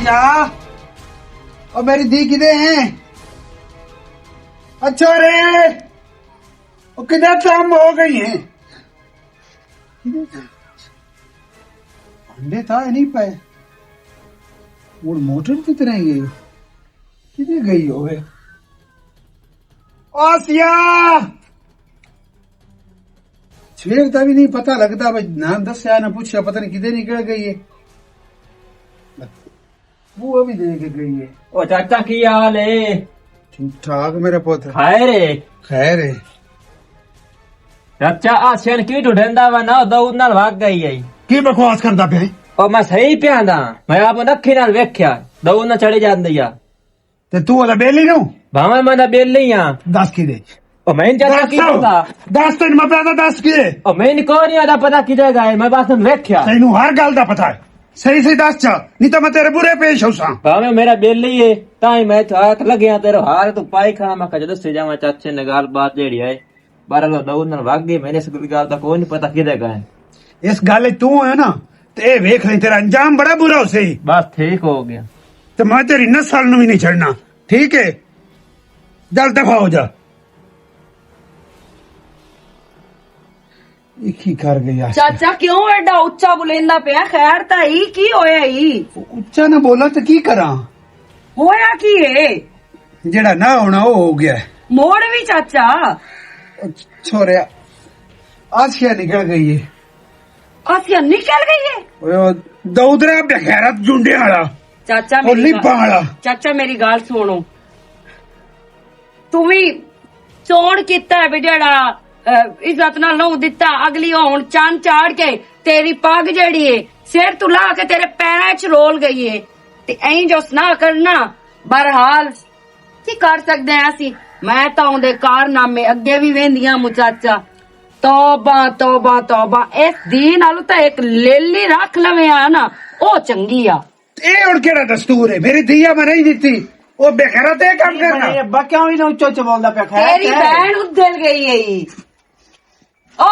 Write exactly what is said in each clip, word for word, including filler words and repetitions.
کیا؟ اور میری دی کدے ہیں؟ اچھا رے، وہ کدھر کام ہو گئی ہیں؟ کدھر گئی؟ انڈے تھا نہیں پائے۔ وہ موٹر کتنے گئی؟ کدھر گئی ہوئے؟ آسیا! سویر دا بھی نہیں پتہ لگدا، بھائی، نہ دسیا، نہ پوچھیا، پتہ نہیں کدے نکل گئی ہے۔ وہ بھی دے کے گئی ہے۔ او چاچا، کی حال ہے؟ ٹھیک ٹھاک، میرا پوت۔ خیر ہے؟ خیر ہے۔ چاچا، آسیا نے کی ڈھونڈندا وا نا، دو نال بھاگ گئی ہے۔ کی بکواس کردا پیا ہے؟ او میں صحیح پیا دا، میں آپ نکھی نال ویکھیا، دو نال چڑے جاندی آ۔ تے تو والا بیلی نو؟ بھاویں میں نہ بیلی ہاں۔ دس کی دے؟ او میں نہیں جانا کی پتا۔ دس تین میں پیدا دس کی ہے؟ او میں نہیں کوئی نہیں آتا پتا کی جگہ ہے، میں بس ہم ویکھیا۔ تینوں ہر گل دا پتا ہے۔ صحیح صحیح دس چا، نہیں تو میں تیرے برے پیش ہو ساں۔ بھاویں میرا بیلی ہے، تاں ہی میں تھا لگیا تیرے ہار تو پائی کھا، میں کہا جدو سے جاواں چاچے نے گل بات جیڑی ہے۔ بارہ لو دو نال بھاگ گئے، میں نے اس گل دا کوئی نہیں پتا کی جگہ ہے۔ اس گل وچ تو ہے نا، تے اے ویکھ لیں، تیرا انجام بڑا برا ہو سی۔ بس ٹھیک ہو گیا۔ تے میں تیری نسل نوں وی نہیں چھڈنا، ٹھیک ہے؟ جل دفع ہو جا۔ یہ کی کر گئی آج؟ چاچا، کیوں ایڈا اچا بولیندا پیا؟ خیر تاں ہی، کی ہویا ہی؟ اچا نہ بولا تے کی کراں؟ ہویا کی ہے؟ جڑا نہ ہونا، وہ ہو گیا ہے۔ موڑ وی چاچا۔ چھوڑیا، آسیا نکل گئی ہے۔ آسیا نکل گئی ہے؟ اوئے، او دودرا بغیرت جنڈے والا۔ چاچا، او میری گل، لباں والا۔ چاچا، میری گل سنو۔ تم وی چون کیتا ہے بھی جڑا، اہ، عزت نال نو دتا، اگلی ہون چن چاڑ کے تیری پگ جڑی ہے، سر تو لا کے تیرے پیراں وچ رول گئی ہے۔ تے اینج اس نہ کرنا۔ بہرحال، کی کر سکدے ہیں اسی؟ میں تاں اوندے کارنامے اگے وی ویندیاں مچاچا۔ توبہ، توبہ، توبہ۔ اس دین نال تاں ایک لیلی رکھ لوے آ نا، او چنگی آ۔ اے ہن کیڑا دستور ہے؟ میری دھی آ، میں نہیں دتی۔ او بے خیرت اے کم کرنا۔ اے ابا کیوں ہی نہ اچا اچا بولدا پیا؟ خیر تیری ہے؟ بہن ادھل گئی ہے۔ او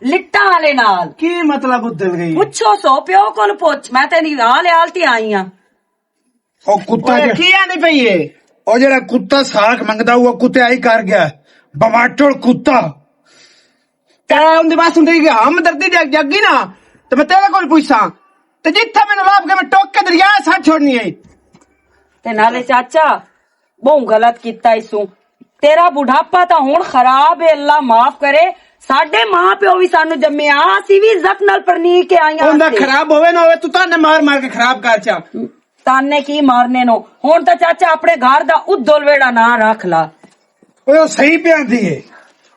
لٹاں والے نال۔ کی مطلب ادھل گئی؟ پوچھو سو پیو کول پوچھ، میں تیری حال حال تے آئی ہاں۔ او کتا اوئے، جا-، کی آندی پئی اے؟ او جڑا کتا ساکھ منگدا، او کتے آئی کر گیا۔ بواٹڑ کتا۔ تے اوندے بس اوندے کی ہمدردی جگ-، جگی نا، تے میں تیرے کول پوچھاں۔ تے جتھے مینوں لب کے میں ٹوک کے دریا سٹ چھوڑنی اے۔ تے نالے چاچا، بہوں غلط کیتا اس سوں۔ تیرا بڑھاپا تاں ہن خراب ہے، اللہ معاف کرے۔ ساڈے ماں پیو وی سانوں جمے آ، اسی وی عزت نال پرنی کے آئیاں اوندا سے۔ خراب ہووے نہ ہووے، تو تانے مار مار کے خراب کر چا۔ تانے کی مارنے نو؟ ہن تاں چاچا اپنے گھر دا ادھل ویڑا نہ رکھ لا۔ اوئے، او صحیح پیا آندی ہے۔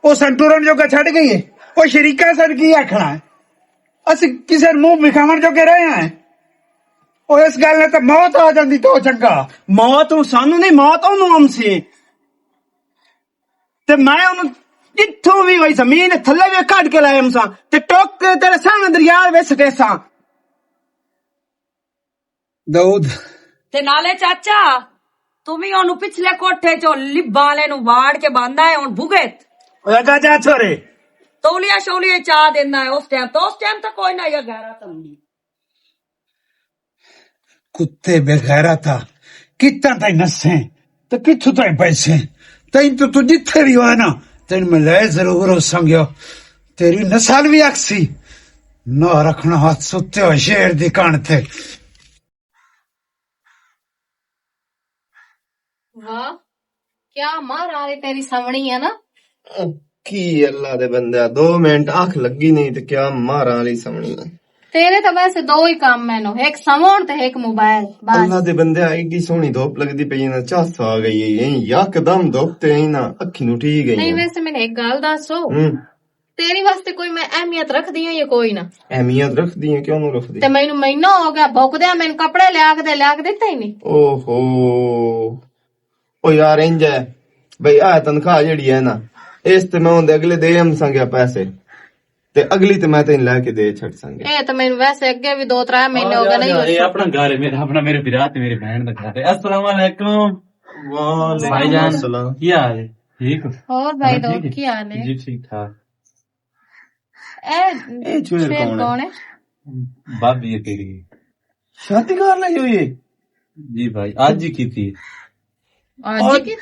او سن ٹرن جوگا چھڈ گئی ہے۔ او شریکاں سن کی آکھنا ہے؟ اسی کسے نوں منہ وکھاون جوگے رہے ہیں؟ او اس گل نے تے موت آ جاندی تے او چنگا۔ موت ہن سانوں نہیں، موت اونوں آم سی۔ تے میں اونوں جتھوں وی ہوئی زمین تھلے وی کڈ کے لائے ہم ساں، تے ٹوک کے تیرے سامنے دریا وچ سٹے ساں۔ داؤد۔ تے نالے چاچا، تم ہی اونوں پچھلے کوٹھے چوں لباں والے نوں واڑ کے باندا ہے، ہن بھگت۔ اوئے اگا جا چھوڑے۔ تولیاں شولیاں چا دیندا ہے اس ٹائم، تو اس ٹائم تو کوئی نہ، یہ غیرت ہم نہیں۔ کتے بے غیرت آ، کتنا تائیں نسیں، تے کتھوں تائیں پیسے؟ تائیں تو تو جتھے بھی ہوئے نا، تین میں لے ضرور ہو سنگیو۔ تیری نسل بھی اکسی، نہ رکھنا ہاتھ ستے ہوئے شیر دی کان تے۔ واہ، کیا ماں رالی تیری سامنی ہے نا؟ کی اللہ دے بندے، دو منٹ اکھ لگی نہیں تے کیا ماں رالی سامنی ہے۔ تیرے تو ویسے دو ہی کام میں نو، ایک سمون تے ایک موبائل، بس۔ اللہ دے بندے، ایڈی سوہنی دھوپ لگدی پئی ہے نا، چس آ گئی ہے، یکدم دھوپ تے ہی نا اکھی نو ٹھی گئی نہیں، ہے۔ ویسے میں ایک گل دسو، ہوں۔ تیری واسطے کوئی میں اہمیت رکھدی ہاں یا کوئی نہ؟ اہمیت رکھدی ہاں، کیوں نہ رکھدی؟ تے مینوں مہینہ ہو گیا بھوک دے، مینوں کپڑے لیا کے دے، لیا کے دتا ہی نہیں۔ اوہو، او یار، انج ہے بھئی، آ تنخواہ جیڑی ہے نا، اس تے میں اوندے اگلے دے ہم سنگیا پیسے، تے اگلی تے میں تین لے کے دے چھٹ سنگیا۔ اے تے مینوں ویسے اگے بھی دو ترے مہینے ہو گئے نہیں۔ اے اپنا گھر ہے میرا، اپنا، میرے برا تے میری بہن دا گھر ہے۔ السلام علیکم۔ وعلیکم بھائی جان، السلام۔ کیا حال ہے؟ ٹھیک ہو؟ اور بھائی ٹھیک ہے؟ کی حال ہے؟ جی ٹھیک ٹھاک۔ اے اے چھوڑ شیر کون ہے؟ کون ہے؟ بھابی ہے تیری۔ شادی کر لئی ہوئی ہے؟ جی بھائی، اج ہی کیتی۔ اج اور کی،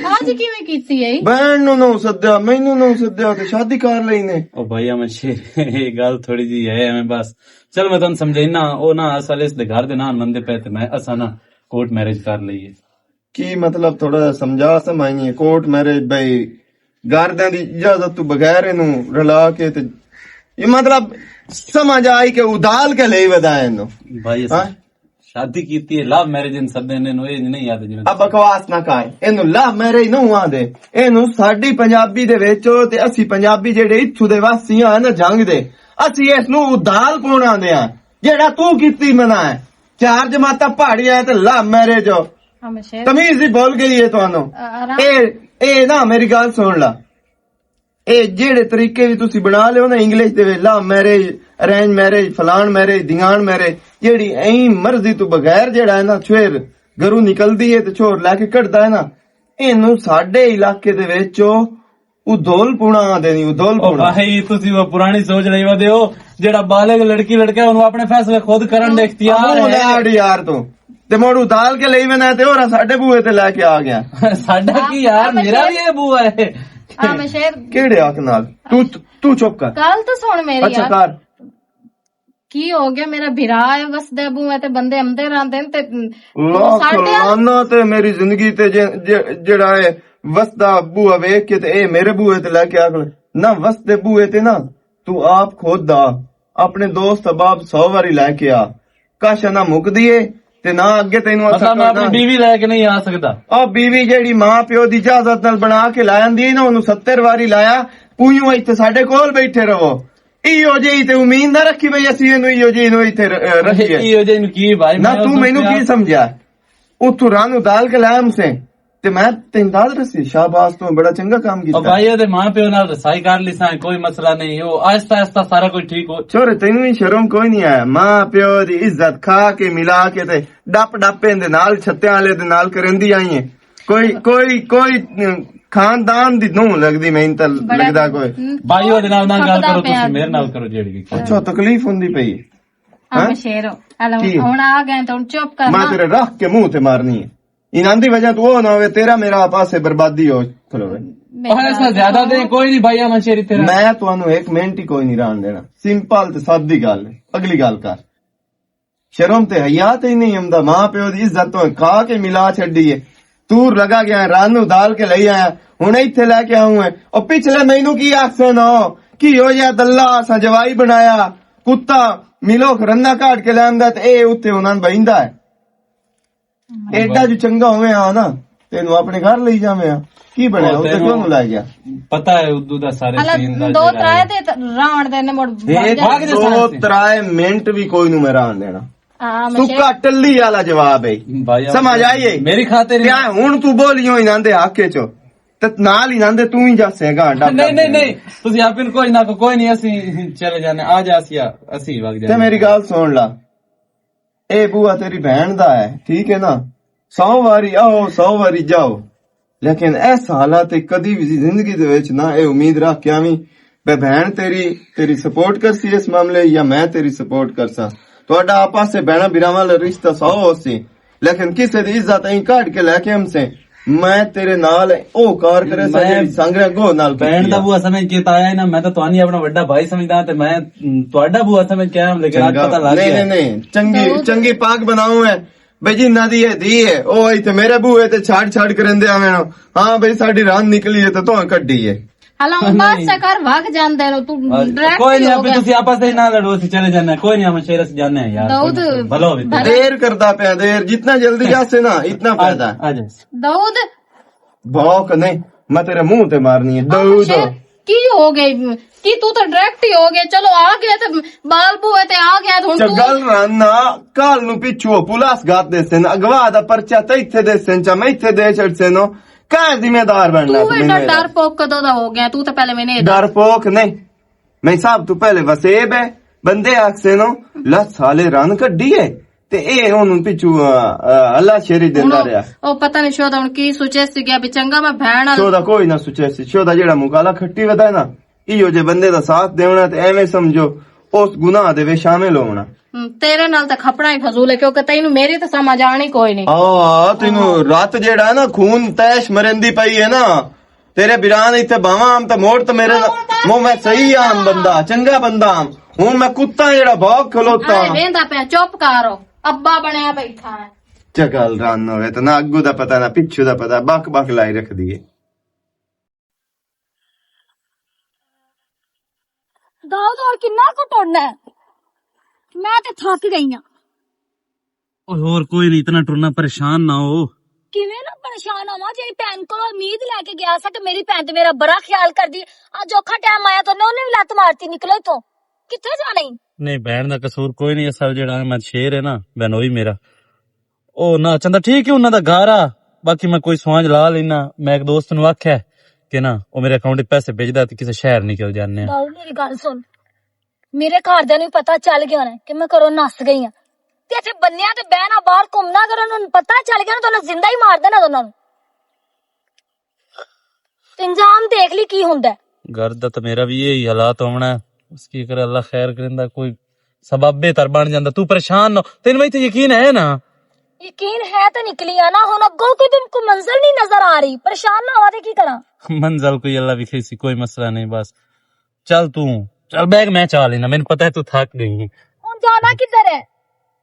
اج کیویں کیتی ہے؟ بہن نو نو سدیا، مینوں نو سدیا تے شادی کر لئی نے۔ او بھائی احمد شیر، یہ گل تھوڑی جی ہے ایویں بس۔ چل میں تانوں سمجھائنا، او نا اصل اس دے گھر دے نہ منندے پے تے میں اساں نا کورٹ میرج کر لئی ہے۔ کی مطلب؟ تھوڑا جہا سمجھا سمجھائیے۔ کورٹ میرج بھائی، گھر دیاں دی اجازت تو بغیر اینوں رلا کے تے، یہ مطلب سمجھ آئی کہ ادال کے لئی ودا اینوں۔ بھائی ہاں؟ شادی کیتی ہے، لو میرج ان سب نے نو یہ نہیں یاد جی۔ اب بکواس نہ کائے، اینوں لو میرج نہ ہوا دے۔ اینوں ساڈی پنجابی دے وچ تے اسی پنجابی جڑے اتھوں دے واسی ہاں نا جنگ دے، اسی اس نوں ادال کون آندے ہاں؟ جڑا تو کیتی منا ہے، چار جماعتاں پہاڑی آئے تے لو میرج۔ ہمیشہ تمیز ہی بھول گئی ہے تانوں۔ آ-، آرام۔ اے، اے نا میری گل سن لا۔ اے جیڑے طریقے وی تسی بنا لیو نا انگلش دے وچ، لو میرج، ارینج میرج، فلان میرج، دھیان میرج، جیڑی ایں مرضی تو بغیر جیڑا ہے نا چھویر گھروں نکلدی ہے تے چھوہر لے کے کڈدا ہے نا، اینوں ساڈے علاقے دے وچ او دھول پونا آندے نہیں، او دھول او پونا۔ بھائی، تسی وہ پرانی سوچ رہی ودے ہو، جیڑا بالغ لڑکی لڑکا ہے، انہوں اپنے فیصلے خود کرن دے اختیار ابو ہے۔ لاڈ یار تو۔ تے موڑو دال کے لئی وینا تے اور ساڈے بوئے تے لے کے آ گیا۔ ساڈا کی یار، میرا بھی یہ بوا ہے۔ ہاں، میں شعر کیڑے حق نال؟ تو، تو چپ کر۔ گل تو سن میری اچھا یار۔ کر۔ کی ہو گیا؟ میرا بھرا ہے، وسدے بوئے تے بندے امدے راندے نے تے لاکھ ساڈے لعنت ہے میری زندگی تے جے-، جے-، جیڑا ہے وسدا بوئے ویکھ کے تے اے میرے بوئے تے لے کے آ کھڑے۔ نہ وسدے بوئے تے نہ، تو آپ خود آ، اپنے دوست احباب سو واری لے کے آ۔ کش نہ مکدی ہے تے نہ اگے تینوں آ مطلب میں سکدا۔ اپنی بیوی لے کے نہیں آ سکدا؟ او بیوی جیڑی ماں پیو دی اجازت نال بنا کے لایا دی نا، اونوں ستر واری لایا، پویوں ایتھے ساڈے کول بیٹھے رہو۔ ایہو جہی تے امید نہ رکھی بھئی اسی اینوں ایہو جہی نوں ایتھے ر-، اے، رکھیے۔ ایہو جہی نوں کی بھائی، نہ میں توں اس مینوں سوچیا کی سمجھیا؟ اتھوں راہ نوں دال کلام سے، تے میں تینوں دال رسی، شاباش، تو بڑا چنگا کام او کیتا۔ بھائی، اے تے ماں پیو نال رسائی کر لی ساں، کوئی مسئلہ نہیں، او آہستہ آہستہ سارا کچھ ٹھیک ہو۔ چھوڑے، تینوں ہی شرم کوئی نہیں آیا، ماں پیو دی عزت کھا کے ملا کے تے ڈپ ڈپ ایندے نال چھتیاں والے دے نال کرندی آئی ہے۔ کوئی، کوئی، کوئی خاندان دی نو لگدی، میں انتا بڑا لگدا کوئی۔ بھائی، او دے نال نہ گل کرو، تسی میرے نال کرو جیڑی بھی۔ اچھا، تکلیف ہوندی پئی ہے؟ ہاں؟ شیر ہو۔ ہلو، کی؟ ہن آ گئے تے ہن چپ کرنا۔ میں تیرے رکھ کے منہ تے مارنی ہے۔ انہاں دی وجہ تو او نہ ہوئے، تیرا میرا آپس سے بربادی ہو کھلوے۔ میرا اوہ، ایسا زیادہ دے کوئی نہیں بھائی، احمد شیر تیرا۔ میں تانوں ایک منٹ ہی کوئی نہیں رہن دینا۔ سمپل تے سادی گل ہے۔ اگلی گل کر۔ شرم تے حیا تے ہی نہیں ہوندا، ماں پیو دی عزت تو کھا کے ملا چھڈی ہے۔ تور لگا گیا، رن ادال کے لئی آیا، ہن ایتھے لے کے آؤں ہے۔ او پچھلے مینوں کی آکھسے نو، کی ہو یا دلہ اساں جوائی بنایا، کتا ملوک رنا کاٹ کے لیندا تے اے اتھے انہاں بہندا ہے۔ ایڈا جو چنگا ہوئے ہاں نا، تینوں اپنے گھر لئی جاویں ہاں۔ کی بنیا؟ او تے کیوں نوں لے گیا؟ پتہ ہے اردو دا سارے حالا سین دا دو جڑا ترائے ہے۔ دے تے راون دے نے مڑ دے بھاگ جاندے۔ بھاگ جاندے۔ دو ترائے منٹ بھی کوئی نوں میں راون دینا۔ ہاں، میں سکا ٹلی والا جواب ہے۔ بھائی، سمجھ آئی ہے؟ میری خاطر ہی کیا ہن تو بولیوں انہاں دے حق وچ؟ تے نال انہاں دے تو ہی جاسے گا، ڈب نہیں، ڈب نہیں، کے۔ نہیں۔ تسی آپ ان کوئی نہ کو-، کوئی نہیں، اسی چلے جانے، آ جا اسی آ-، اسی وگ تے جانے۔ میری گل سن لا۔ اے بوا تیری بہن دا ہے، ٹھیک ہے نا؟ سو واری آؤ، سو واری جاؤ، لیکن اس حالت تے کدی بھی زندگی دے وچ نہ اے امید رکھ کے آویں بے بہن تیری، تیری سپورٹ کرسی اس معاملے یا میں تیری سپورٹ کرساں۔ تہاڈا آپس سے بہناں بھراواں دا رشتہ سو ہوسی، لیکن کسے دی عزت ایں کڈ کے لے کے ہم سے، میں تیرے نال او کار کرے سا میں جیڑی سانگرے گو نال بہن کیتی دا آ۔ بوا سمجھ کے تا آیا نا، میں تو تہانی اپنا وڈا بھائی سمجھدا تے میں، م، تہاڈا بوا سمجھ کے آیا، لیکن اج چنگا۔ پتہ لگ نہیں، گیا۔ نہیں، نہیں، چنگی، چنگی پاک بناؤ ہے۔ بھئی جنہاں دی اے دھی ہے، او ایتھے میرے بوئے تے چھاڑ چھاڑ کریندے آویں نو۔ ہاں بھئی ساڈی ران نکلی ہے تے توں کڈی ہے۔ ہلا ہن بس نہیں۔ چکر وگ جاندے نو، تو ڈائریکٹ کوئی نہیں، ہو اپے گیا۔ تسی آپس تے نہ لڑو، اسی چلے جانے ہیں۔ کوئی نہیں، ہم شیر اس جانے ہیں یار، داؤد کوئی نہیں، بھلا ہوے تو۔ بھائی۔ دیر کردا پیا، دیر۔ جتنا جلدی جاسے نا، اتنا آ، فائدہ ہے۔ آ جا۔ داؤد۔ بھوک نہیں، میں تیرے منہ تے مارنی ہے۔ داؤد۔ شیر، کی ہو گئی؟ کی تو تے ڈائریکٹ ہی ہو گیا؟ چلو آ گیا تے بال بوئے تے آ گیا تے ہن تو چگل رن نہ، کل نو پچھو پولیس گات دے سن، اگوا دا پرچہ تے ایتھے دے سن، چا میں ایتھے دے چھڑ سن، کہاں ذمہ دار بننا تو تو ایڈا میرا؟ ڈر پوک کدوں دا ہو گیا؟ تو تے پہلے میں نے ڈر پوک نہیں، میں سب تو پہلے وسیب ہے، بندے آکھ سن، لس سالے رن کڈی ہے، تے اے ہن پچھو، آ، آ، اللہ شیری دیندا ہن رہیا۔ او پتہ نہیں شودا ہن کی سوچے سی گیا بھی چنگا میں بہن نال شودا کوئی نہ سوچے سی، شودا جیڑا مکالا کھٹی ودا ہے نا، ایہو جے بندے دا ساتھ دیونا تے ایویں سمجھو اس گناہ دے وچ شامل ہونا۔ ہم، تیرے نال تے کھپنا ہی فضول ہے، کیونکہ تینوں میری تے سمجھ آنی کوئی نہیں۔ آ، تینوں رات جیڑا ہے نا، خون تیش مرندی پئی ہے نا، تیرے بیران ایتھے باواں ہم تے موڑ تے میرے نال، مو میں صحیح آں بندہ، چنگا بندہ آں۔ ہن میں کتا جیڑا بھوک کھلوتا آئے ہاں۔ ویندا پیا، چپ کرو، ابا بنیا بیٹھا ہے۔ چکل رن ہوئے تے نہ اگو دا پتہ نہ پچھو دا پتہ، بک بک لائی رکھ دیے۔ داؤد، اور کنا کو ٹرنا ہے؟ میں تے تھک گئی ہاں۔ اوہ، اور کوئی نہیں، اتنا ٹرنا، پریشان نہ ہو۔ کیویں نہ پریشان ہواں، جی بھن کو امید لے کے گیا سا کہ میری بھن تے میرا بڑا خیال کردی، اج اوکھا ٹائم آیا تو انہیں بھی لت مارتی، نکلو اتھوں۔ کتھے جانا ای؟ نہیں، بہن دا قصور کوئی نہیں، اصل جیڑا احمد شیر ہے نا، بہنوئی میرا، او نہ چندا، ٹھیک ہے، انہاں دا گھر آ، باقی میں کوئی سوانج لا لینا۔ میں ایک دوست نو آکھیا کہ نا، او میرے اکاؤنٹ وچ پیسے بھیجدا تے کسے شہر نکل جانے آ۔ باؤ، میری گل سن، میرے گھر دے نوں پتہ چل گیا ہونا کہ میں گھروں نس گئی ہاں، تے اتھے بنیا تے بہنا باہر گھومنا، اگر انہاں نوں پتہ چل گیا نا، تے انہاں زندہ ہی مار دینا انہاں نوں۔ انجام دیکھ لی کی ہوندا ہے۔ گھر دا تے میرا بھی یہی حالات ہونا ہے۔ اس کی کرے، اللہ خیر کریندا، کوئی سبب بہتر بن جاندا۔ تو پریشان نہ ہو، تینوں میں تے یقین ہے نا؟ یقین ہے تے نکلی آ نا، ہن اگوں کوئی تم کو منزل نہیں نظر آ رہی، پریشان نہ ہو تے کی کراں؟ منزل کوئی اللہ وکھے سی، کوئی مسئلہ نہیں۔ بس چل تو، چل بیگ میں چا لینا، مینوں پتہ ہے تو تھک گئی ہے۔ ہن جانا کدھر ہے؟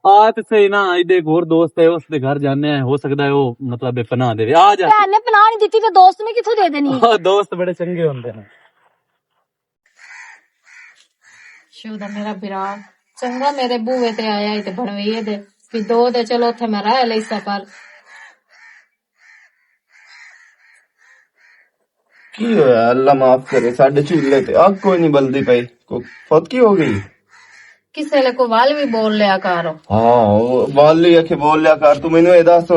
آ تے صحیح نا، ایڈے ایک ہور دوست ہے، اس دے گھر جانے ہیں، ہو سکدا ہے وہ، مطلب، پناہ دے۔ آ جا۔ بہن نے پناہ نہیں دتی تے دوست نے کتھوں دے دینی ہے؟ آ، دوست بڑے چنگے ہوندے نے۔ شو دا میرا برا چنگا میرے بوئے تے آیا ہے تے بنویے دے کہ دو دے، چلو اتھے میں رہ لئی سفر۔ کی ہویا؟ اللہ معاف کرے، ساڈے چولہے تے اگ کوئی نہیں بلدی پئی، کوئی فوتگی ہو گئی؟ کسے لے کو ول بھی بول لیا کر۔ ہاں، او ول ہی اکھے بول لیا کر۔ تو مینوں اے دس،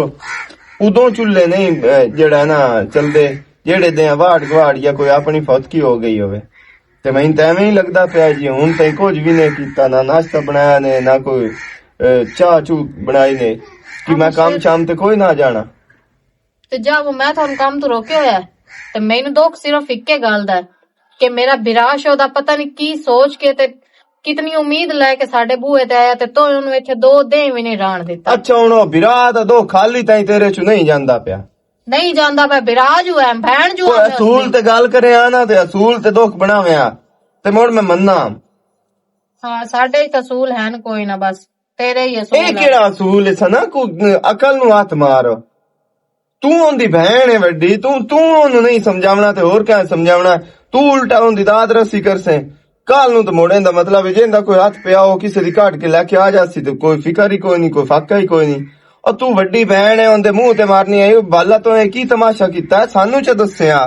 ادوں چولہے نہیں، اے، جیڑا ہے نا، چلدے، جیڑے دے واڑ گواڑ یا کوئی اپنی فوتگی ہو گئی ہوے؟ تے مینوں تے ایویں ہی لگدا پیا جی، ہن تائیں کچھ بھی نہیں کیتا، نہ ناشتہ بنایا نے، نہ کوئی، اے، چاہ چو بنائی نے، کہ میں کم شام تے کوئی نہ جانا۔ تے جا وہ میں تھانوں کم تو روکے ہویا ہے۔ تے مینوں دکھ صرف اکے گل دا ہے کہ میرا برا شو دا پتہ نہیں کی سوچ کے تے کتنی امید لے کے ساڈے بوئے تے آیا تے تو انہوں ایتھے دو دیں وی نہیں ران دیتا۔ اچھا، ہن او برا دا دو خالی تائیں تیرے چوں نہیں جاندا پیا۔ نہیں جاندا پیا، برا جو ہے، بہن جو کوئی ہے۔ اصول تے گل کرے آ نا، تے اصول تے دکھ بناوے آ، تے مڑ میں مننا۔ ہاں، ساڈے ہی تے اصول ہیں کوئی نہ، بس تیرے ہی اصول اے ہیں۔ کیڑا اصول ہے سنا؟ کو عقل نو ہاتھ مار۔ تو اوندی بہن ہے وڈی، تو، تو اونوں نہیں سمجھاونا تے ہور کیا سمجھاونا؟ تو الٹا اوندی داد رسی کرسیں۔ کل نوں تے موڑیں دا مطلب ہے جیندا کوئی ہاتھ پیا ہو کسے دی کٹ کے لے کے آ جاسی تے کوئی فکر ہی کوئی نہیں، کوئی فاقہ ہی کوئی نہیں۔ اور تو وڈی بہن ہے، اوندے منہ تے مارنی آئی، بالا تو اے کی تماشا کیتا ہے؟ سانوں چ دسیا،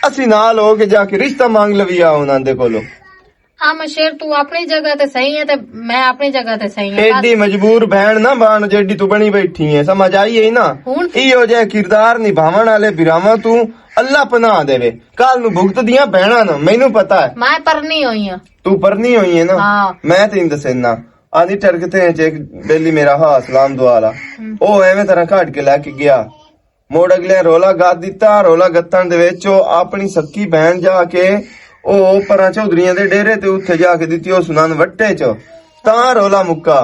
اسی نال ہو کے جا کے رشتہ مانگ لویا انہاں دے کولوں۔ ہاں، مشیر، تو اپنی جگہ تے صحیح ہے تے میں اپنی جگہ تے صحیح ہاں۔ ایڈی مجبور بہن نہ بن جیڈی تو بنی بیٹھی ہے، سمجھ آئی ہے نا؟ ہن ایہو جہے کردار نبھاون والے بھراواں تو اللہ پناہ دے۔ کل نو بھگت دیاں بہناں نا، مینوں پتہ ہے۔ میں پرنی ہوئی ہاں۔ تو پرنی ہوئی ہے نا؟ ہاں۔ میں تین دسینا، آدھی ٹرکتے ہیں چیک بیلی میرا ہا سلام دعا والا۔ ہم۔ او ایویں طرح کٹ کے لے کے گیا۔ مڑ اگلے رولا گت دتا، رولا گتن دے وچ او اپنی سکی بہن جا کے او پراں چودھریاں دے ڈیرے تے اتھے جا کے دتی او سنن وٹے چ، تاں رولا مکا۔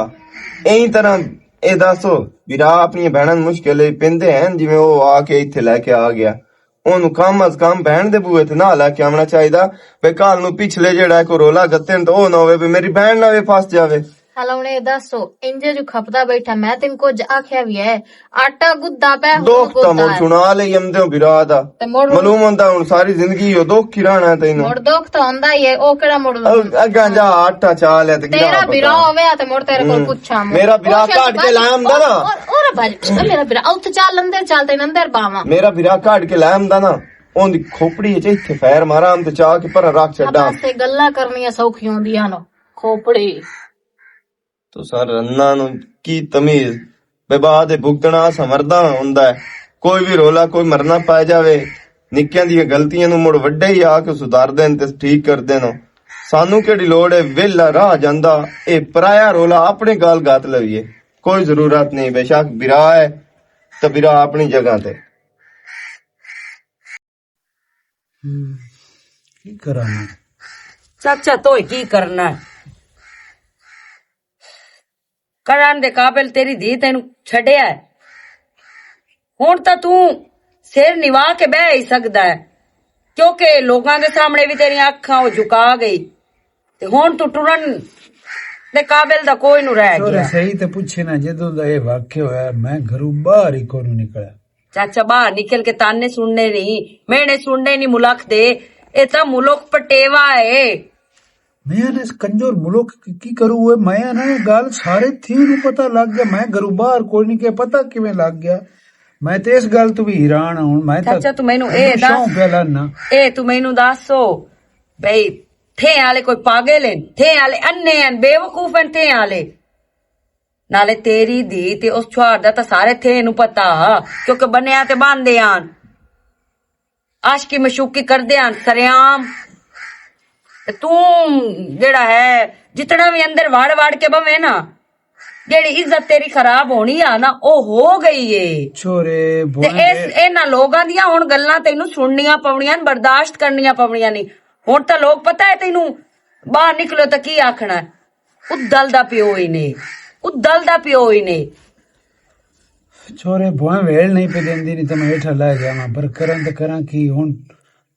ایں طرح اے دسو، بھرا اپنی بہناں نوں مشکل پیندے ہیں، جویں او آ کے اتھے لے کے آ گیا۔ اونوں کم از کم بہن دے بوئے تے نہ لے کے آونا چاہیدا، بے کل نوں پچھلے جیڑا کوئی رولا گتن تے او نہ ہوے بے میری بہن نہ وے پھس جاوے۔ ہلا ہن اے دسو، انجے جو کھپدا بیٹھا، میں تین کچھ آکھیا وی ہے؟ آٹا گدا پے، ہن دکھ تاں گدا مڑ ہے۔ سنا لے یمدے ہو برا دا۔ تے مڑ معلوم ہوندا ہن ساری زندگی او دکھ ہی رہنا ہے تینوں۔ مڑ دکھ تاں ہوندا ہی ہے، او کیڑا مڑ او اگاں جا آٹا چا لے تے گرا تیرا پکا۔ برا ہووے تے مڑ تیرے کول ہوں۔ پچھاں میں۔ میرا برا او شاید کٹ کے بس لام دا نا۔ اور، اور بھائی، او میرا برا، او تو چل اندر چل تے اندر باواں۔ میرا برا کٹ کے لام دا نا۔ اوندی کھوپڑی وچ ایتھے فیر مارا، ہم تے چا کے پر رکھ چھڈاں۔ بس اے گلاں کرنیاں سوکھیاں ہوندیاں نو۔ کھوپڑی۔ تو سر رنا نو کی تمیز؟ بے بعد بھگتنا سمرداں ہوندا ہے۔ کوئی بھی رولا، کوئی مرنا پائے جاوے، نکیاں دیاں غلطیاں نو مڑ وڈے ہی آ کے سدھار دین تے ٹھیک کر دین۔ سانو کیڑی لوڑ ہے ویلا راہ جاندا، اے پرایا رولا اپنے گال گات لویے۔ کوئی ضرورت نہیں، بے شک برا ہے تے برا اپنی جگہ تے۔ ہم، کی کراں میں؟ چاچا، تو کی کرنا ہے؟ پڑھن دے قابل تیری دھی تینوں چھڈیا ہے۔ ہن تاں توں سر نوا کے بہہ ہی سکدا ہے، کیونکہ لوکاں دے سامنے وی تیریاں اکھاں او جھکا گئی، تے ہن توں ٹرن دے قابل دا کوئی نو رہ گیا۔ صحیح تے پچھے نہ، جدوں دا اے واقعہ ہویا، میں گھروں باہر ہی کوئی نو نکلیا۔ چاچا، باہر نکل کے تانے سننے نہیں، مینے سننے نہیں ملک دے۔ اے تاں ملک پٹیوا ہے۔ میں نے اس کنجور ملک کی، کی کروں ہوئے، میں نے گل سارے تھی نو پتہ لگ گیا، میں گھروں باہر کوئی نہیں کہ پتہ کیویں لگ گیا۔ میں تے اس گل تو بھی حیران ہاں، ہن میں تاں چاچا، تو مینوں اے دس، شوق ہے لڑنا۔ اے تو مینوں دسو، بھئی، تھے والے کوئی پاگل ہیں، تھے والے انے ہیں، بے وقوف ہیں، تھے والے۔ نالے تیری دھی تے اس چھوار دا تاں سارے تھے نو پتا، کیونکہ بنیا تے باندے آن، عاشقی مشوقی کردے آن سریام۔ تے توں جڑا ہے، جتنا بھی اندر وڑ وڑ کے بوے نا، جڑی عزت تیری خراب ہونی آ نا، او ہو گئی ہے۔ چھوڑے تے بوئے اس، انہاں لوگاں دیاں ہن گلاں تینوں سننیاں پونیاں، برداشت کرنیاں پونیاں نہیں۔ ہن تاں لوگ پتہ ہے تینوں، باہر نکلو تاں کی آکھنا ہے؟ ادل دا پیو ہی نے، ادل دا پیو ہی نے۔ چھوڑے بوئے ویل نہیں پہ دیندی، نہیں تاں میں ہیٹھا لے جاواں، پر کراں تے کراں کی ہن؟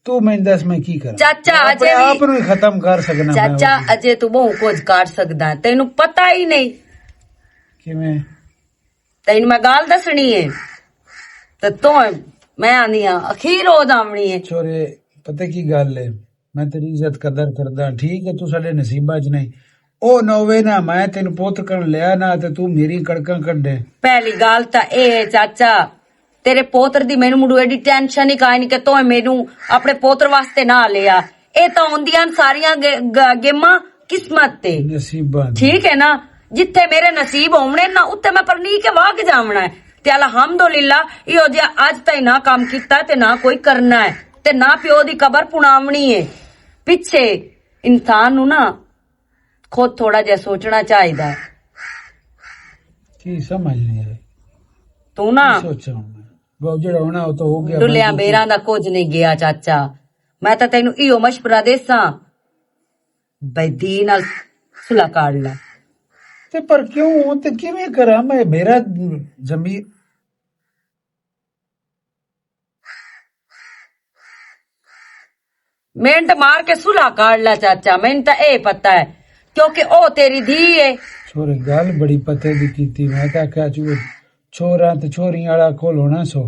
تو میں دس میں کی کراں؟ چاچا، میں اپنے اجے بھی آپ نوں ہی ختم کر سکنا میں۔ چاچا، اجے تو بہت کچھ کر سکدا ہے، تینوں پتہ ہی نہیں۔ کیویں؟ تینوں میں گل دسنی ہے، تے تو میں آنی ہاں، اخیر او دامنی ہے۔ چھوڑے، پتہ کی گل ہے، میں تیری عزت قدر کردا، ٹھیک ہے، تو ساڈے نصیباں چ نہیں۔ او نہ ہووے نا، میں تینوں پوتر کن لیا نا، تے تو میری کڑکاں کڈے۔ پہلی گل تاں اے ہے چاچا، تیرے پوتر دی مینوں مڑو ایڈی ٹینشن ہی کائنی کہ تو مینوں اپنے پوتر واسطے نہ لیا۔ اے تاں ہوندیاں ساریاں گے-، گ-، گیماں قسمت تے۔ نصیباں دی۔ ٹھیک ہے نا؟ جتھے میرے نصیب ہونے نا، اتھے میں پرنی کے واگ جاونا ہے۔ تے الحمدللہ، ایہو جہا اج تائیں نہ کام کیتا تے نہ کوئی کرنا ہے، تے نہ پیو دی قبر پناونی ہے۔ پچھے انسان نو نا خود تھوڑا جہا سوچنا چاہیدا۔ کی سمجھ نہیں آئی؟ تو نا کی سوچاں میں؟ وہ جڑا ہونا، وہ تو ہو گیا، ڈلیاں میں بیراں دا کچھ نہیں گیا، چاچا۔ میں تاں تینوں ایہو مشورہ دیساں، بھئی دھی نال صلح کر لے۔ تے پر کیوں؟ تے کیویں کراں میں؟ میرا ضمیر منٹ مار کے صلح کر لے چاچا، مینوں تاں اے پتہ ہے، کیونکہ او تیری دھی ہے۔ چھوڑے، گل بڑی پتے دی کیتی، میں تاں آکھیا چو چھوراں تے چھوریاں والا کول ہونا سو،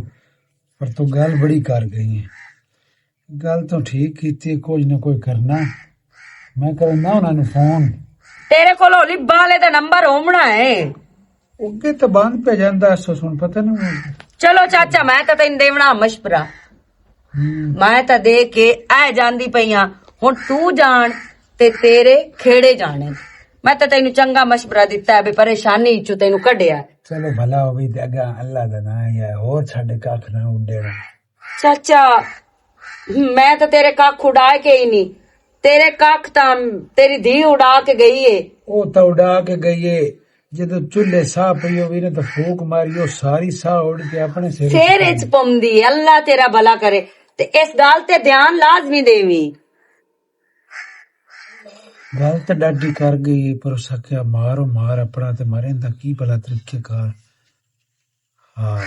پر تو گل بڑی کر گئی ہے۔ گل تو ٹھیک کیتی ہے، کچھ نہ کچھ کرنا۔ میں کرنا انہاں نوں فون۔ تیرے کول ہولی بالے دا نمبر ہومنا ہے۔ اگے تے بند پہ جاندا، اسو سن پتہ نہیں ہونا۔ چلو چاچا، میں تاں تینوں دیونا مشورہ۔ ہوں۔ میں تاں دے کے اے جاندی پئی ہاں، ہن تو جان تے تیرے کھیڑے جانے۔ میں تاں تینوں چنگا مشورہ دتا ہے، بے پریشانی چوں تینوں کڈیا۔ چلو بھلا ہووی تے اگا اللہ دا نام ہے، ہور چھڈ کھ نہ اڈینا۔ چاچا، میں تاں تیرے کھ اڈا کے ہی نہیں، تیرے کھ تاں تیری دھی اڈا کے گئی ہے۔ او تاں اڈا کے گئی ہے، جدوں چولہے ساہ پئی ہووی نا تاں پھوک ماری، او ساری ساہ اڈ کے اپنے سر سر اچ پوندی ہے۔ اللہ تیرا بھلا کرے، تے اس گل تے دھیان لازمی دیویں۔ گل تے ڈاڈی کر گئی ہے، پر اس آکھیا مارو مار اپنا تے مریں دا کی بھلا طریقے کار۔ ہاں،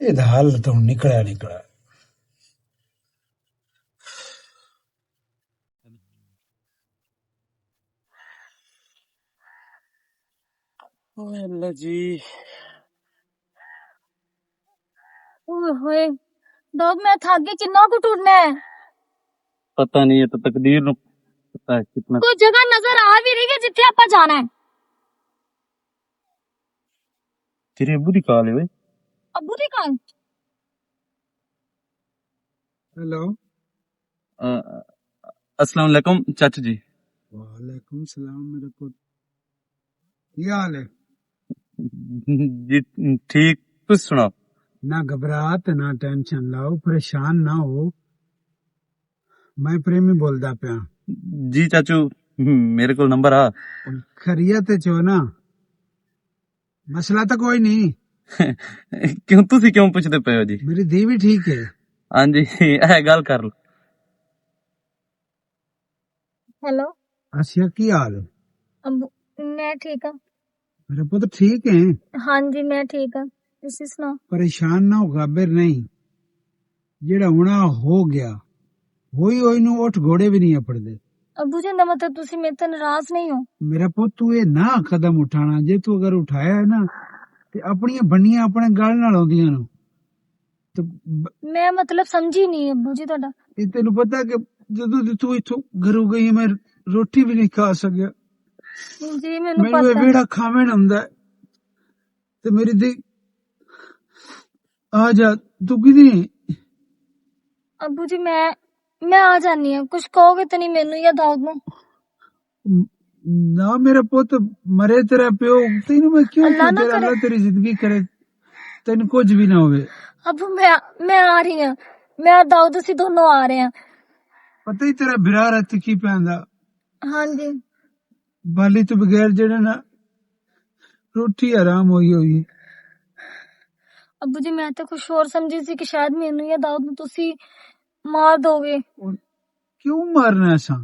یہ دا حل تو نکلا نکلا۔ اوئے اللہ جی۔ اوئے ہوئے، دب میں تھک گئی، کنا کو ٹرنا ہے؟ پتہ نہیں، یہ تو تقدیر نو پتہ ہے کتنا۔ کوئی جگہ نظر آ بھی رہی ہے جتھے آپا جانا ہے؟ تیرے ابو دی کال ہے اوئے۔ ابو دی کال؟ ہیلو۔ آ، السلام علیکم چاچو جی۔ وعلیکم السلام میرے پت۔ کی حال ہے؟ جی ٹھیک، تس سناؤ؟ نہ گھبرا تے نہ ٹینشن لاؤ، پریشان نہ ہو۔ میں پریمی بولدا پیا۔ جی چاچو، میرے کول نمبر آ۔ خیریت چ ہو نا؟ مسئلہ تو کوئی نہیں۔ کیوں، تسی کیوں پوچھدے پئے ہو جی؟ میری دھی بھی ٹھیک ہے۔ ہاں جی، اے گل کر لو۔ ہیلو۔ آسیہ، کی حال ہے؟ ابو، میں ٹھیک ہاں۔ میرا پتر ٹھیک ہے؟ ہاں جی، میں ٹھیک ہاں۔ تسی سناؤ؟ پریشان نہ ہو، غابر نہیں۔ جڑا ہونا ہو گیا، ہوئی ہوئی نو اٹھ گھوڑے بھی نہیں اپڑدے۔ ابو جی، دا مطلب تسی میرے تے ناراض نہیں ہو؟ میرا پت، تو یہ نہ قدم اٹھانا، جے تو اگر اٹھایا ہے نا، تے اپنی بنیاں اپنے گل نال آؤندیاں نو۔ تے ب- میں مطلب سمجھی نہیں ابو جی تہاڈا۔ یہ تینوں پتا کہ جدوں دی تو اتھوں گھروں گئی، میں روٹی بھی نہیں کھا سکیا۔ جی، مینوں مینوں یہ پتا۔ ویڑا کھاویں ہوندا ہے۔ تے میری دی آ جا، تو کی نہیں؟ ابو جی، میں میں آ جانی ہاں۔ کچھ کہو گے تے نہیں مینوں یا داؤد نوں؟ نہ میرا پت، مرے تیرا پیو، تینوں میں کیوں اللہ نہ کرے۔ اللہ تیری زندگی کرے، تینوں کچھ بھی نہ ہوئے۔ ابو، میں میں آ رہی ہاں۔ میں اور داؤد، اسی دونوں آ رہے ہیں۔ پتہ ہی تیرا برا رت کی پیندا۔ ہاں جی۔ بالی تو بغیر جڑے نا، روٹی حرام ہوئی ہوئی ہے۔ ابو جی، میں تے کچھ اور سمجھی سی کہ شاید مینوں یا داؤد نوں تسی مار دو گے۔ کیوں مارنا ہے سا؟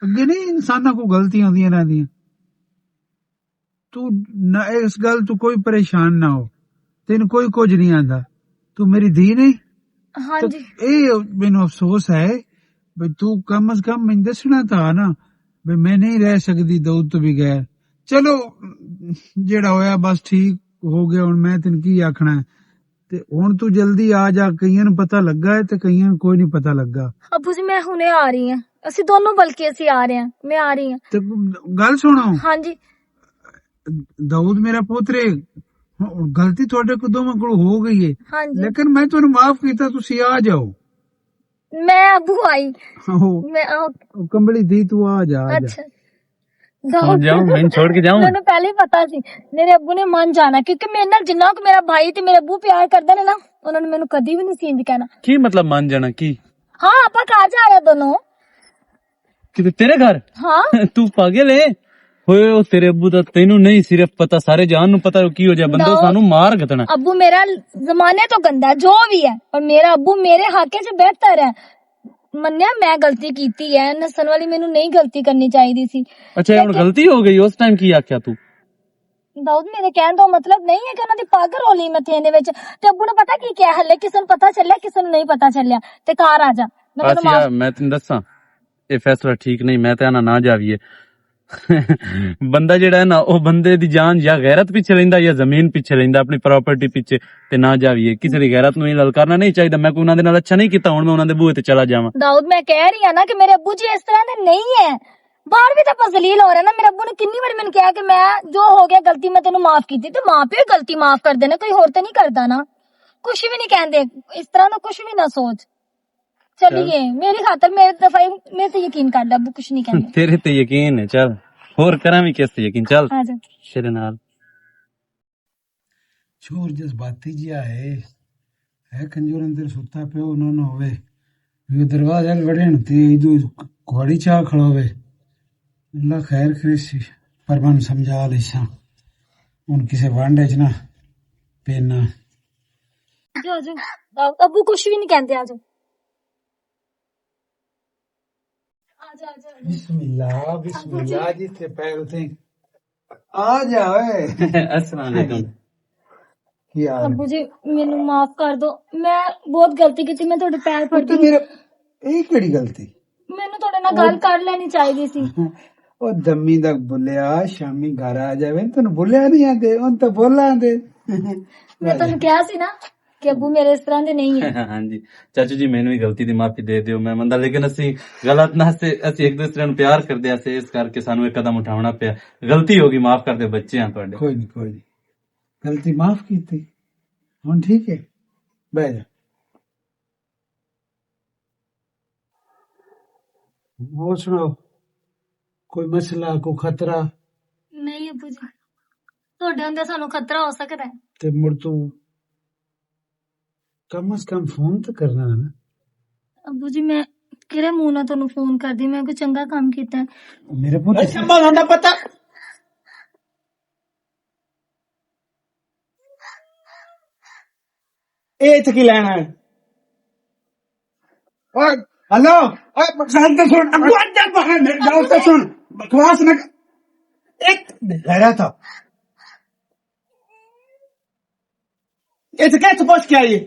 اگے نہیں انساناں کو غلطیاں ہوندیاں رہندیاں۔ تو نہ، اس گل تو کوئی پریشان نہ ہو، تین کوئی کچھ نہیں آندا۔ تو میری دھی نہیں؟ ہاں تے جی۔ اے مینوں افسوس ہے، بھئی تو کم از کم مینوں دسنا تھا نا، بھئی میں نہیں رہ سکدی دود تو بغیر۔ چلو، جیڑا ہویا بس ٹھیک ہو گیا، ہن میں تین کی آکھنا ہے۔ تے ہن تو جلدی آ جا، کئیاں نوں پتہ لگا ہے تے کئیاں نوں کوئی نہیں پتہ لگا۔ ابو جی، میں ہنے آ رہی ہاں۔ اسی دونوں، بلکہ اسی آ رہے ہیں، میں آ رہی ہاں۔ تے گل سنو۔ ہاں جی۔ داؤد میرا پوترے، غلطی تہاڈے کو دوواں کول ہو گئی ہے، ہاں جی۔ لیکن میں تانوں معاف کیتا، تسی آ جاؤ۔ میں ابو آئی۔ آہو۔ میں آ- او کمبلی دی، تو آ جا، آ جا۔ اچھا۔ داؤد۔ سن جاؤں، میں چھوڑ کے جاؤں۔ مینوں پہلے ہی پتا سی، میرے ابو نے من جانا، کیونکہ میرے نال جنہ کو میرا بھائی تے میرے ابو پیار کردا نے نا، انہاں نے مینوں کدی بھی نہیں سین کہنا۔ کی مطلب من جانا کی؟ ہاں، آپا گھر جا رہے دونوں۔ کدھر؟ تیرے گھر؟ ہاں۔ تو پاگل ہے؟ ہوئے، او تیرے ابو دا تینوں نہیں صرف پتا، سارے جان نوں پتا کی ہو جائے، بندو نو۔ سانوں مار گتنا۔ ابو میرا زمانے تو گندا جو بھی ہے، اور میرا ابو میرے حق وچ بہتر ہے۔ منیا، میں غلطی کیتی ہے، نسن والی مینوں نہیں غلطی کرنی چاہیے سی۔ اچھا، یہ ہن غلطی ہو گئی، اس ٹائم کی آکھیا تو؟ داؤد، میرے کہن دا مطلب نہیں ہے کہ انہاں دی پگ رولی میں تھے دے وچ۔ تے ابو نے پتا کی کیا حل ہے، کسے نوں پتا چلیا، کسے نوں نہیں پتا چلیا۔ تے گھر آ جا، میں تینوں آسیا، معاف میں تینوں دساں، یہ فیصلہ ٹھیک نہیں، میں تے آنا نہ جاویے۔ بندہ جڑا ہے نا، او بندے دی جان یا غیرت پیچھے لیندا یا زمین پیچھے لیندا، اپنی پراپرٹی پیچھے، تے نہ جاویے۔ کسے دی غیرت نوں یہ للکارنا نہیں چاہیدا۔ میں کوئی انہاں دے نال اچھا نہیں کیتا، ہن میں انہاں دے بوہے تے چلا جاواں۔ داؤد، میں کہہ رہی ہاں نا کہ میرے ابو جی اس طرح دے نہیں ہے۔ باہر بھی تے اپاں ذلیل ہو رہے نا۔ میرے ابو نے کنی بار مینوں کہا کہ میں جو ہو گیا غلطی میں تینوں معاف کیتی، تے ماں پیو غلطی معاف کر دینا، کوئی ہور تے نہیں کردا نا۔ کچھ بھی نہیں کہندے، اس طرح دا کچھ بھی نہ سوچ۔ چلیے، میری خاطر میرے دفعہ میرے تے یقین کر لے، ابو کچھ نہیں کہندے۔ تیرے تے یقین ہے، چل۔ ہور کراں بھی کس تے یقین، چل۔ آ جا۔ تیرے نال۔ چور جذباتی جیا ہے، ہے کنجور اندر ستا پیا، انہاں نہ ہوئے۔ یہ دروازے وڑے ہن تے ایدو کوڑی چا کھڑا ہوئے۔ اللہ خیر کرے سی، پر من سمجھا لیساں۔ ہن کسے وانڈے چ نہ پینا۔ جو، جو، ابو کچھ بھی نہیں کہندے، آ جاؤ۔ آ جا، آ جا۔ بسم اللہ، بسم اللہ جی، تے پیر تے آ جا اوئے۔ السلام علیکم۔ کی حال ہے؟ ابو جی، مینوں معاف کر دو، میں بہت غلطی کیتی، میں تہاڈے پیر پڑ تے گئی۔ میرا، یہ کیڑی غلطی؟ مینوں تہاڈے نال گل کر لینی چاہیدی سی۔ او دمی دا بلیا، شامی گھر آ جاوے، تینوں بلیا نہیں آندے، ہن تے بول آندے۔ میں تینوں کہیا سی نا کہ ابو میرے اس طرح دے نہیں ہے۔ ہاں جی، چاچو جی، مینوں ہی غلطی دی معافی دے دیو، میں مندا، لیکن اسی غلط نہ سے، اسی ایک دوسرے نوں پیار کردے سے، اس کر کے سانوں ایک قدم اٹھاونا پیا۔ غلطی ہو گئی، معاف کر دے، بچے ہاں تہاڈے۔ کوئی نہیں، کوئی نہیں، غلطی معاف کیتی، ہن ٹھیک ہے، بہ جا۔ ہور سناؤ، کوئی مسئلہ، کوئی خطرہ؟ نہیں ابو جی، تہاڈے ہوندے سانوں خطرہ ہو سکدا ہے؟ تے مڑ تو کم از کم فون تے کرنا ہے نا۔ ابو جی، میں کہڑے منہ نال تانوں فون کردی، میں کوئی چنگا کم کیتا ہے؟ میرے پتر اے شمبا ہوندا پتہ۔ اے اتھے کی لینا ہے؟ اوئے، ہلو، اوئے، گل تے سن، ابو، اج تک باہر میری گل تے سن، بکواس نہ کر۔ ایک غیرت ہو۔ یہ تو کہہ تو پوچھ کے آئیے۔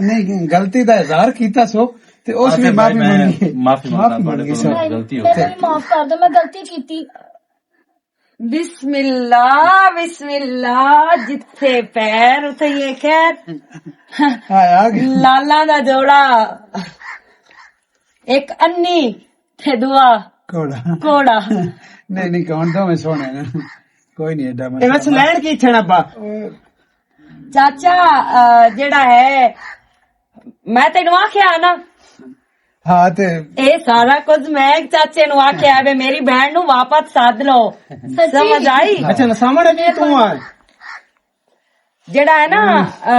نہیں، غلطی دا اظہار کیتا سو، تے اس آتے بھی بھائی، معافی میں منگی۔ معافی منگتا، معافی تھوڑے منگی کولوں سو۔ غلطی ہو گئی۔ میرے معاف کر دو، میں غلطی کیتی۔ بسم اللہ، بسم اللہ، جتھے پیر اتھے یہ خیر۔ ہائے، آ گیا۔ لالا دا جوڑا، ایک انی تے دعا۔ کوڑا۔ کوڑا۔ نہیں، نہیں، کون تو میں سونے نا۔ کوئی نہیں، ایڈا میں اے بس سونا۔ لین کی چھڑا پا۔ چاچا، آ، جیڑا ہے، میں تینوں آکھیا نا۔ ہاں، تے اے سارا کچھ میں چاچے نوں آکھیا وے، میری بہن نوں واپس سد لو۔ سچی؟ سمجھ آئی؟ اچھا، نسامڑ ہے جی توں آ۔ جیڑا ہے نا، آ،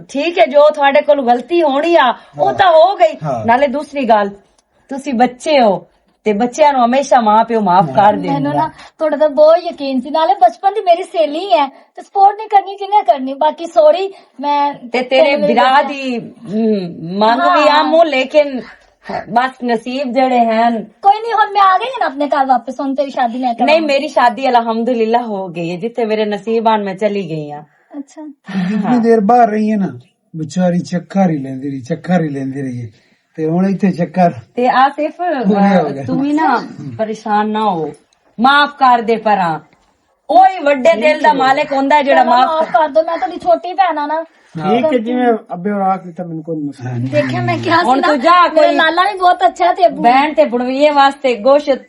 ٹھیک ہے، جو تھوڑے کول غلطی ہونی آ، او تاں ہو گئی۔ ہاں۔ نالے دوسری گل، تسی بچے ہو، تے بچیاں نوں ہمیشہ ماں پیو معاف کر دے۔ مینوں نا تہاڈے تے بہت یقین سی، نالے بچپن دی میری سہیلی ہے، تے سپورٹ نہیں کرنی جنہیں کرنی، باقی سوری۔ میں تے تیرے برا دی، ہم، منگ بھی آ موں، لیکن بس نصیب جڑے ہیں۔ کوئی نہیں، ہن میں آ گئی ہاں نا اپنے گھر واپس، ہن تیری شادی میں کراں۔ نہیں، میری شادی الحمدللہ ہو گئی ہے، جتھے میرے نصیب آن میں چلی گئی ہاں۔ اچھا۔ جتنی دیر باہر رہی ہے نا، بیچاری چکر ہی لیندی رہی، چکر ہی لیندی رہی ہے۔ تے ہن ایتھے چکر تے آصف، پورے ہو گئے۔ تم ہی نا پریشان نہ ہو، معاف کر دے پراں۔ اوہی وڈے دل دا مالک ہوندا ہے جڑا چلو، معاف معاف کر۔ کر دو، میں تہاڈی چھوٹی بہن آ نا۔ ٹھیک ہے جی، میں ابے اور آخ دیتا، مینوں کوئی مسئلہ نہیں۔ دیکھیں میں کیا ہن سی نا، تو جا میرا کوئی لالا بھی بہت اچھا تے ابو۔ بہن تے بڑویے واسطے گوشت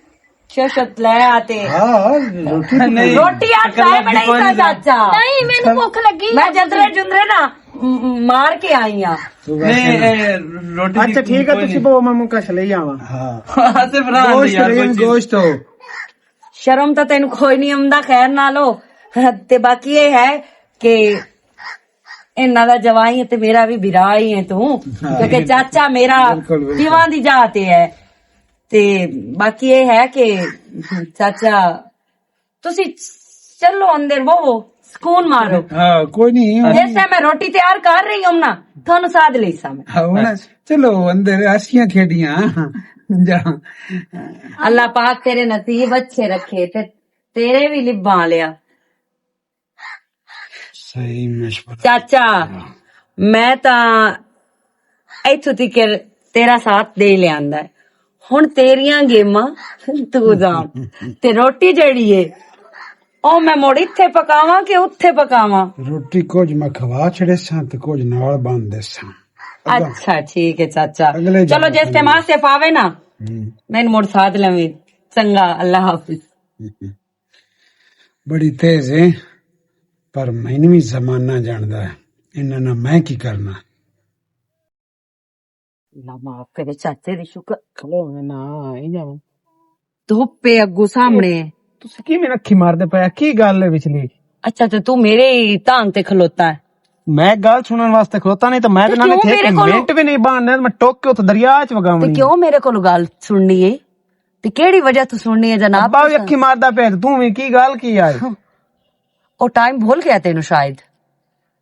شوشت لے آتے۔ ہاں، روٹی تو نہیں۔ روٹی آپ کائے بنائی سا چاچا؟ نہیں، مینوں بھوک لگی۔ میں جندرے جندرے نا م-، م-، مار کے آئی ہاں۔ تو ویسے نہیں، نا۔ اے، روٹی اچھا، ٹھیک ہے، کوئی تسی نہیں۔ بہو میں منہ کش لے آواں۔ ہاں۔ آصف رہن دے گوشت یار، رہی کوئی ہے، چیز۔ گوشت ہو۔ شرم تاں تینوں کوئی نہیں آوندا، خیر نالو۔ تے باقی یہ ہے کہ انہاں دا جوائی ہے تے میرا بھی برا ہی ہے تو، ہاں۔ کیونکہ چاچا میرا بالکل، بالکل۔ پیواں دی جا تے ہے۔ تے باقی یہ ہے کہ چاچا، تسی چلو اندر بہو، سکون مارو۔ ہاں، کوئی نہیں۔ جیسے میں روٹی تیار کر رہی ہوں نا، تھانوں ساتھ لے سا میں۔ ہاں، ہن چلو اندر ہنسیاں کھیڈیاں۔ جا۔ اللہ پاک تیرے نصیب اچھے رکھے تے تیرے بھی لباں لیا۔ صحیح مشورہ۔ چاچا، میں تاں ایتھوں تیکر تیرا ساتھ دے لیاندا ہے۔ ہن تیریاں گیماں تو جان۔ تے روٹی جڑی ہے، او میں مڑ اتھے پکاواں کہ اتھے پکاواں؟ روٹی کچھ میں کھوا چھڑے ساں تے کچھ نال بن دے ساں۔ اچھا، ٹھیک ہے چاچا۔ اگلے چلو، جس ٹائم آصف آوے نا، ہوں۔ میں مڑ ساتھ لویں۔ چنگا، اللہ حافظ۔ بڑی تیز ہے، پر مینوں بھی زمانہ جاندا ہے، انہاں نال میں کی کرنا۔ اللہ معاف کرے چاچے دی شکر۔ کھلو میں نہ آئی جاواں۔ دھوپ پہ اگو سامنے۔ تسی کی میں اکھی مار دے پیا؟ کی گل ہے وچلی؟ اچھا، تے تو میرے ہی تان تے کھلوتا ہے۔ میں گل سنن واسطے کھلوتا نہیں تو میں تے تے نالے کیوں تھے میرے کولوں منٹ بھی نہیں باننا، میں ٹوک کے اتھے دریا چ وگاونی تے ہے۔ کیوں میرے کولوں گل سننی ہے؟ تے کیڑی وجہ تو سننی ہے جناب ابا بھی تساں؟ اکھی ماردا پیا تے تو بھی کی گل کی آئی؟ او ٹائم بھول گیا تینوں شاید،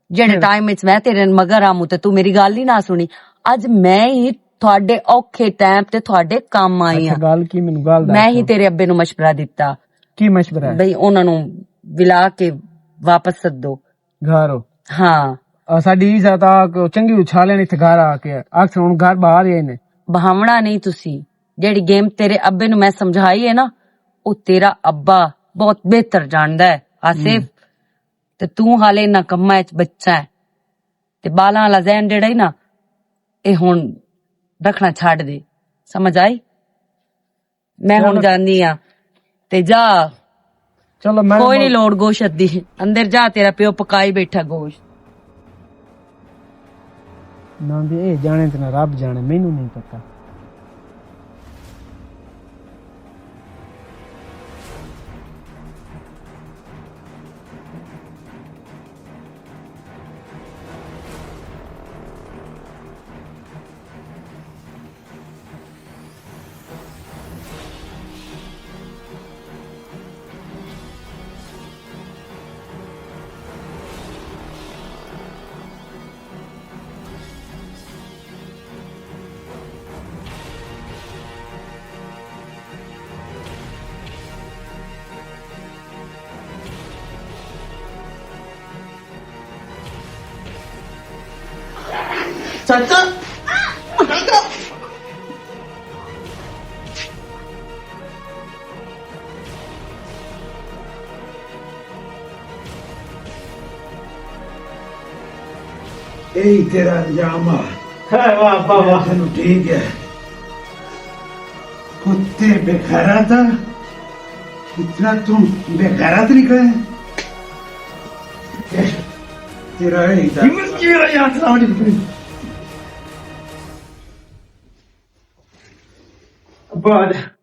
جیڑے ٹائم وچ میں تیرے مگر آموں تے تو میری گل ہی نہ سنی۔ اج میں ہی تھوڑے اوکھے ٹائم تے تھوڑے کام آئی ہاں۔ گل کی؟ مینوں گل دس۔ میں ہی تیرے ابے نوں مشورہ دتا۔ کی مشورہ ہے؟ بھئی انہاں نوں ولا کے واپس سدو۔ گھر ہو؟ ہاں۔ آ، ساڈی عزت آ کے چنگی اچھالے نے اتھے گھر آ کے۔ اکثر ہن گھر باہر ہی نے۔ بہاونا نہیں تسی۔ جیڑی گیم تیرے ابے نوں میں سمجھائی ہے نا، او تیرا ابا بہت بہتر جاندا ہے، آصف۔ تے توں حالے انہاں کماں وچ بچہ ہے۔ تے بالاں والا ذہن جیڑا ہی نا، اے ہن رکھنا چھڈ دے۔ سمجھ آئی؟ میں ہن جاندی ہاں۔ تے جا۔ چلو، میں کوئی نہیں لوڑ گوشت دی۔ اندر جا، تیرا پیو پکائی بیٹھا گوشت۔ نہ دے، اے جانے تے نہ رب جانے، مینوں نہیں پتہ۔ چاچا، چاچا۔ یہی تیرا انجام آ۔ ہے واہ، واہ، واہ۔ تینوں ٹھیک ہے۔ کتے بے غیرت آ۔ اتنا تم بے غیرت نہیں کرے۔ تیرا یہی تھا۔ ہمت کی ہو یار، السلام علیکم۔ بعد۔